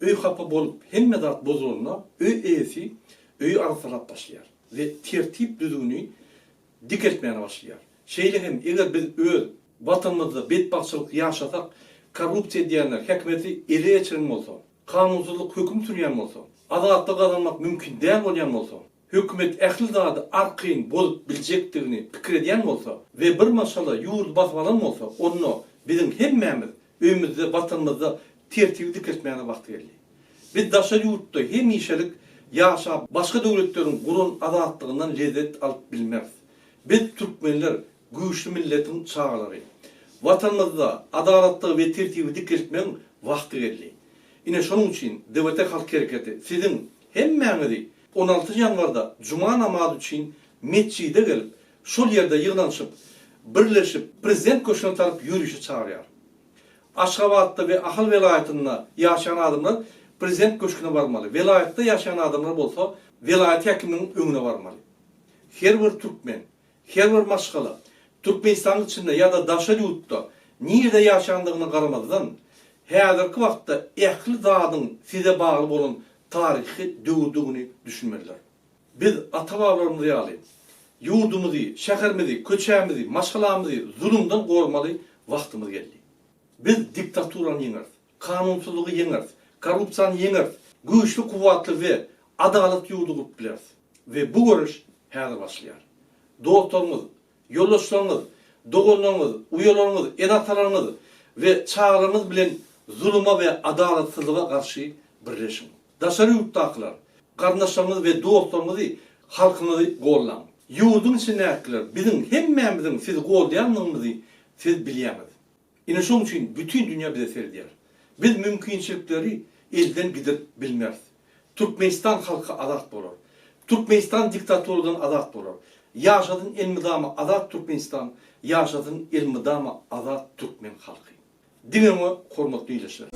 Öý hapa bolup, hemme zat bozulanda, öý eýesi öýi arassalap başlaýar we tertip-düzgüni dikeltmäne başlaýar. Şeýle hem eger biz öz Watanymyzda betbagtçylyk ýaşasak, korrupsiýa edýänler häkimiýeti ele geçiren bolsa, kanunsyzlyk höküm sürýän bolsa, azatlygy gazanmak mümkin däl bolýan bolsa, hökümet ähli zady arkaýyn bozup biljekdigini pikir edýän bolsa we bir maşgala ýurdy basyp alan bolsa, onda biziň hemmämiz öýümizde, Watanymyzda tertibi dikeltmäne wagty geldi. Biz daşary ýurtda hemişelik ýaşap başga döwletleriň guran azatlygyndan lezzet alyp bilmeris. Biz türkmenler güýçli milletiň çagalary. Watanymyzda adalatlygy we tertibi dikeltmegiň wagty geldi. Ine şonuň üçin DWT Halk Hereketi siziň hemmäňizi 16 ýanwarda juma namazy üçin metjide gelip, şol ýerde ýygnanyşyp, birleşip, Prezident köşgüne tarap ýörişe çagyrýar. Aşgabatda we Ahal welaýatynda ýaşaýan adamlar Prezident köşgüne barmaly, welaýatda ýaşaýan adamlar bolsa welaýat häkiminiň öňüne barmaly. Her bir türkmen, her bir maşgala Türkmenistanyň içinde ýa-da daşary ýurtda nirede ýaşandygyna garamazdan, häzirki wagtda ähli zadyň size bagly bolan taryhy döwürdigini düşünmelidir. Biz ata-babalarymyz ýaly, ýurdumyzy, şäherimizi, köçämizi, maşgalamyzy zulumdan goramaly wagtymyz geldi. Biz diktaturany ýeňeris, kanunsyzlygy ýeňeris, korrupsiýany ýeňeris, güýçli, kuwwatly we adalat ýurdy gurup bileris. We bu göreş häzir başlaýar. Dostlaryňyz, ýoldaşlaryňyz, doganlaryňyz, uýalaryňyz, ene-atalaryňyz we çagalaryňyz bilen zuluma we adalatsyzlyga garşy birleşiň. Daşary ýurtdakylar, garyndaşlaryňyzy we dostlaryňyzy, halkyňyzy gollaň. Ýurduň içindäkiler biziň hemmämiziň sizi goldaýandygymyzy siz bilýäňiz. Ine şoň üçin bütin dünýä bize seredýär. Biz mümkinçilikleri elden gidirip bilmeris. Türkmenistan halky azat bolar. Türkmenistan diktaturadan azat bolar. Ýaşasyn elmydama azat Türkmenistan, ýaşasyn elmydama azat türkmen halky. Diňe öňe hormatly ildeşler.